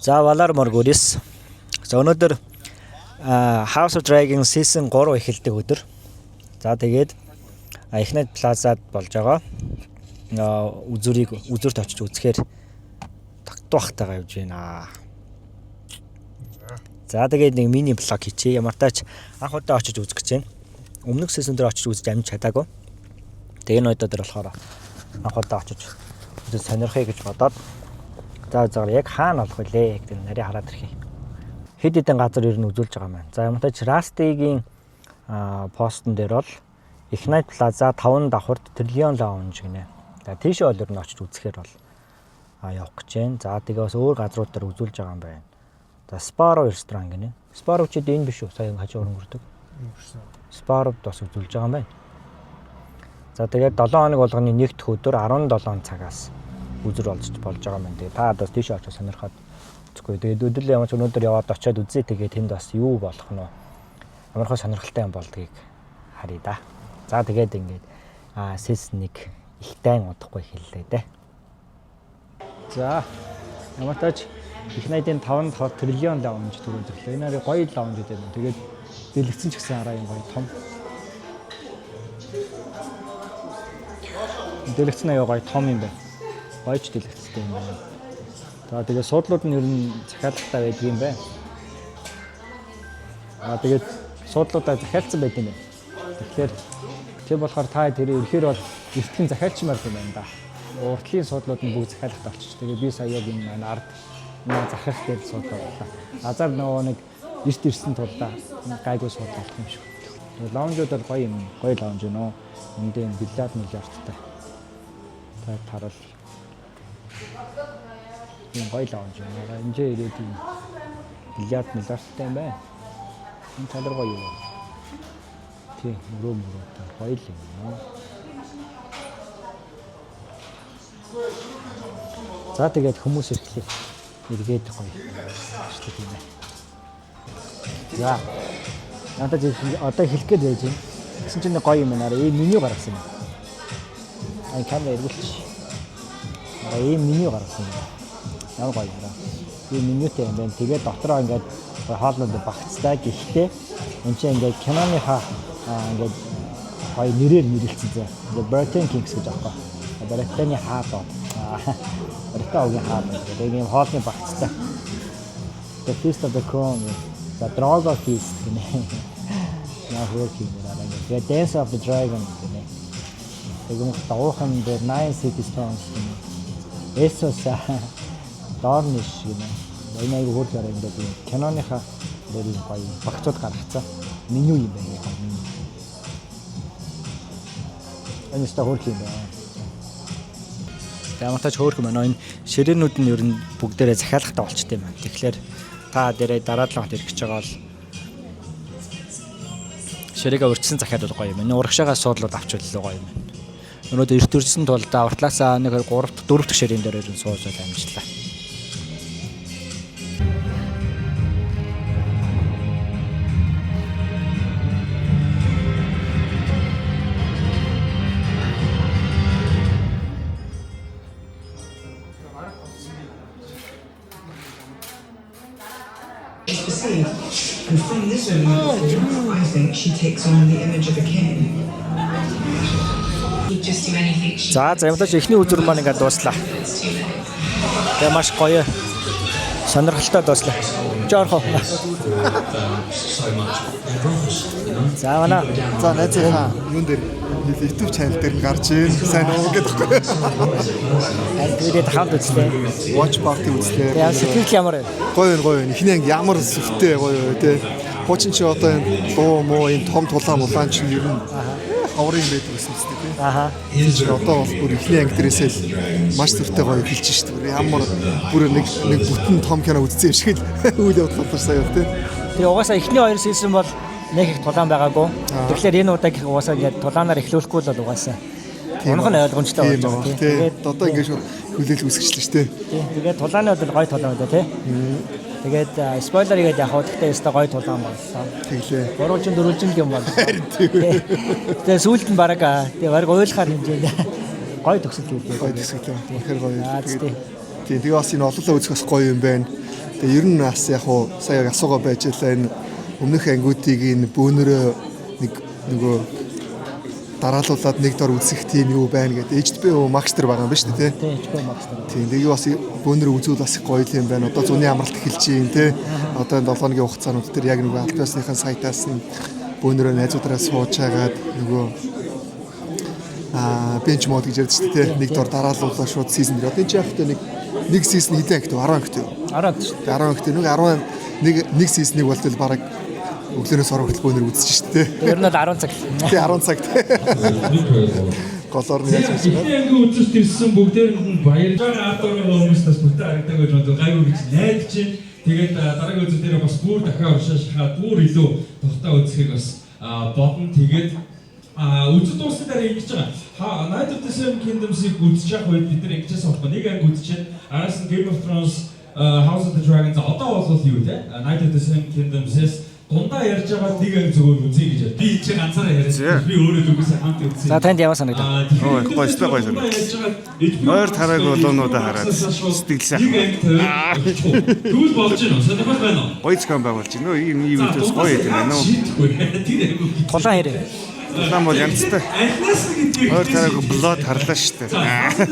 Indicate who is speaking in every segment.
Speaker 1: За, Valar Morghulis. За, өнөөдөр House of Dragon Season 3 эхэлдэг өдөр. За, тэгээд Эхнэд Plaza-д болж байгаа. Үзүүрийг үзүүрт очиж үзэхээр тогтоохтайгаа явж байна. За, тэгээд нэг mini vlog хийчихье. Ямар тач анх удаа очиж үзэх гэж байна. Өмнөх season дээр очиж үзэж амжиж чадаагүй. Тэгээ энэ удаа дээр болохоор анх удаа очиж үзэж сонирхъя гэж бодоод, за яг хаана болох вүлээ гэдэг нарийн хараад ирэх юм. Хэд хэдэн газар ер нь үзүүлж байгаа юм байна. За, ямар тач Rusty-гийн постн дээр бол Ignite Plaza 5 давхарт Trillion Lounge гинэ. За, тийшээ бол ер нь очиж үзэхээр бол явах гэж байна. За, тэгээ бас өөр газрууд дээр үзүүлж байгаа юм байна. За, Sparrow ресторан гинэ. Sparrow ч энэ биш үү? Сая хажуу өнгөрдөг. Sparrow-д бас үзүүлж байгаа юм байна. За, тэгээд 7 хоног болгоны нэг дэх өдөр 17 цагаас үзэр болж байгаа юм байна. Тэгээд та бас тийшээ очиж сонирхоод үзэхгүй. Тэгээд өдөрлөө ямар ч өнөөдөр яваад очиод үзье. Тэгээд тэнд бас юу болох нь вэ? Ямархуу сонирхолтой юм болдгийг харъя да. За, тэгээд ингээд season 1 ихтайн удахгүй хэллээ дээ. За, ямар тач их найдын 5 5 триллион lounge түрүү зөвлөө. Энэ арай гоё lounge гэдэг юм. Тэгээд дэлгэцэн ч гэсэн арай юм гоё том. Дэлгэцэн аяа гоё том юм байна. Гоёч дэлгэцтэй юм байна. За, тэгээд суудлууд нь ер нь захиалгатай байдаг юм байна. Тэгээд суудлуудаа захиалцсан байт юм байна. Тэгэхээр тэр болохоор та тэр ирэхээр бол эртхэн захиалчмаар юм байна да. Уртлын суудлууд нь бүгд захиалгатай болчих. Тэгээд би сая яг энэ маань ард нэг захих дээр суудлаа боллоо. Азар нөгөө нэг эрт ирсэн тулдаа гайгүй суудлаа болох юм шиг. Тэгээд lounge ууд бол гоё юм. Гоё lounge нөө. Энд энэ бильярд миллиардтай. Та тарал. Энэ гоё lounge юм. Энд ирээд юм бильярд миллиардтай юм байна. Энэ талар гоё юм. Тий, мөрөө мөрөөтэй гоё л юм. За, тэгээд хүмүүс ирэхлээр эргээд гоё ажиллах юм байна. За. Надад одоо хэлэх гээд байж байна. Тэгсэн чинь гоё юм байна. Ийм меню гаргасан юм. Ай, камера эргүүлчих. Араа ийм меню гаргасан юм. Ямар гоё юм. Ийм менютэй юм байна. Тэгээд дотроо ингээд хоолнууд багцтай, гэхдээ энэ чинь ингээд киноныхаа ингээд гоё нэрээр нэрлэлсэн зэ. Ингээд Burton Kings гэж аахгүй. Британий хаад. Британи овгийн хаад. Тэгээд ийм хоолны багцтай. The Feast of the Crown. За, Drogo Feast гинэ. Яа хөөх юм байна. Тэгээд Dance of the Dragon гинэ. Тэгээд дуухан дээр Nine City Stones гинэ. Essos Dornish гинэ. Энэ айгу хөөх яраа ингээд ийм киноныхаа дээр ийм гоё багцууд гаргацсан. Меню юм байна яг меню. Энэ өстой хөөх юм байна. Ямар тач хөөх юм байна. Энэ ширээнүүд нь ер нь бүгдээрээ захиалгатай болчтой юм байна. Тэгэхээр та дээрээ дараа 7 хоногт ирэх гэж байгаа бол ширээгээ урьдчилан захиад бол гоё юм. Энэ урагшаага суудлууд авчвал гоё юм байна. Өнөөдөр эрт ирсэн тул уртлаасаа 1 2 3 дахь 4 дахь ширээн дээр ер нь сууж амжлаа.
Speaker 2: Perceived. And from this moment forward, I think she takes on the image of a king.
Speaker 3: He'd just do anything she
Speaker 1: За, ямар ч эхний үзүүр маань ингээд дууслаа.
Speaker 3: It's too late.
Speaker 1: Тэгээ маш гоё сонирхолтой дууслаа. Жорхоо. За, манай
Speaker 4: За, найзынхаа юун дээр YouTube channel дээр нь гарч ийн. Сайн уу гэдэг байхгүй.
Speaker 1: Тэгээд хамт үзлээ.
Speaker 4: Watch party үзлээ.
Speaker 1: Тэгээ сэтгэл ямар вэ?
Speaker 4: Гоё байна, гоё байна. Эхний анги ямар сүртэй гоё вэ те. Хуучин чи одоо энэ дуу муу энэ том тулаан мулаан чинь ер нь ховрын юм байдаг гэсэн мэт те.
Speaker 1: Аха.
Speaker 4: Чи одоо бол бүр эхний анги дээрээсээ л маш сүртэй гоё эхэлж шít. Бүр ямар бүр нэг нэг бүтэн том кино үзсэн юм шиг л үйл явдал болор сая те.
Speaker 1: Тэгээ угаасаа эхний хоёр season бол нэг их тулаан байгаагүй. Тэгэхээр энэ удаагийнх угаасаа ингээд тулаанаар эхлүүлэхгүй л бол угаасаа унах нь ойлгомжтой болж байгаа.
Speaker 4: Тийм.
Speaker 1: Тэгээд
Speaker 4: Одоо ингээд шууд хүлээл үүсгэжлээ шүү дээ.
Speaker 1: Тэгээд тулааны бол гоё тулаан байна тий. Тэгээд spoiler хийгээд яг хаа гэхдээ өстой гоё тулаан болсон.
Speaker 4: Тэглээ.
Speaker 1: Гурвалжин дөрвөлжин юм бол. Тэгээд сүүлд нь баг тэгээ баг уйлахаар хэмжээнд гоё төгсөл хийлээ.
Speaker 4: Гоё төсөглөө. Үнэхээр гоё.
Speaker 1: Аа,
Speaker 4: Тэгээд
Speaker 1: тий.
Speaker 4: Тийм, тэгээ бас энэ олоолаа үзэх бас гоё юм байна. Тэгээ ер нь бас яг уу сая яг асуугаа байж лээ, энэ өмнөх ангиудыг энэ бөөнөрөө нэг нөгөө дараалуулад нэг дор үзэх тийм юу байна гэдэг. HBO Max дээр байгаа юм ба шүү дээ, тий.
Speaker 1: Тийм, HBO Max дээр.
Speaker 4: Тийм, тэгээ бас бөөнөрөө үзвэл бас гоё юм байна. Одоо зуны амралт эхэлж байна, тий. Одоо энэ 7 хоногийн хугацаанууд дээр яг нөгөө аль биесныхаа сайтаас нь бөөнөрөө найзуудаараа сууж хагаад нөгөө binge mode гэж ярьдаг шүү дээ, тий. Нэг дор дараалуулаа шууд season дээр. Одоо энэ чи яг нэг нэг season хэдэн ангит вэ? 10 ангит юу?
Speaker 1: 10 шүү дээ.
Speaker 4: 10 ангит, нэг 10 нэг нэг season-ыг болтол бараг өглөөнөөс орох хүртэл бөөнөр үзэж шүү дээ.
Speaker 1: Ер нь бол 10 цаг.
Speaker 4: Тий, 10 цаг, тий. Голоор нь яаж үзэх вэ?
Speaker 5: Эхний анги үзэж ирсэн бүгдээрэнд нь баярлалаа. Ард орны хүмүүс бас бүтэн харагдаг гэж боддог. Гайгүй гэж найдаж байна. Тэгээд дараагийн үзэл дээр бас бүр дахиад уршаа шахаад бүр илүү тухтай үзэхийг бас бодно. Тэгээд үзэл дуусны дараа ингэж байгаа. Ха, Knight of the Seven Kingdoms-ыг үзэж явах үед бид нар ингэжсэн байхгүй. Нэг анги үзчихээн. Араас нь Game of Thrones, House of the Dragons, одоо бол юу те? Knight of the Seven Kingdoms-с дундаа ярьж байгаа нэг анги зөвөр үзье гэж байна. Би чи ганцаараа яриад. Би өөрөө дөнгөсөө хамт үзсэн.
Speaker 1: За, танд ямар санагдав?
Speaker 6: Ой, гоё, ёстой гоё санагдав. Ойр тарааг улуунуудаа хараад сэтгэл сайхан.
Speaker 5: Нэг анги тавиад тэгвэл болж байна уу? Сонирхол байна уу?
Speaker 6: Гоё зохион байгуулж байна. Ийм ийм видеос гоё юм байна уу?
Speaker 5: Шийдэхгүй. Тэр айгүй.
Speaker 1: Тулаан хэрэг.
Speaker 6: Улаан бол янзтай.
Speaker 5: Альнаас нь гэдгийг.
Speaker 6: Ойр тарааг блод харлаа шүү дээ.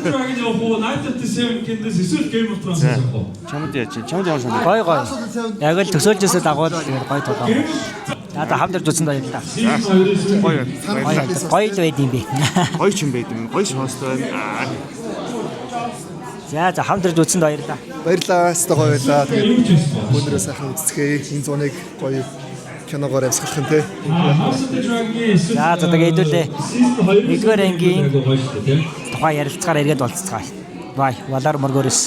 Speaker 5: Dragon явах уу? Knight of the Seven Kingdoms эсвэл Game of Thrones явах уу?
Speaker 6: Чамд яаж? Чамд ямар санагдав?
Speaker 1: Гой гой. Яг л төсөөлжөөсөө дагуул тэгээд гой тулаан. За за, хамт ирж үзсэнд баярлалаа.
Speaker 5: Season 2-ын
Speaker 6: Гоё байна. Баярлалаа.
Speaker 1: Гоё л байд юм бэ.
Speaker 6: Гоё ч юм байд юм. Гоё соостой байна.
Speaker 1: За за, хамт ирж үзсэнд баярлалаа.
Speaker 4: Баярлалаа. Өстой гоё байлаа. Тэгээд
Speaker 5: юу ч байсан.
Speaker 4: бөөнөрөө сайхан үзцгээе. Энэ зуныг гоё киногоор амьсгалах нь, тий.
Speaker 5: House of the Dragon-ийн эсвэл
Speaker 1: За, за, тэгээ хэдүүлээ.
Speaker 5: Season 2-ын
Speaker 1: Нэгдүгээр ангийн
Speaker 5: гоё шүү дээ, тийм.
Speaker 1: тухай ярилцгаар эргээд болцгаая. Бай. Валар мөргөрөөс.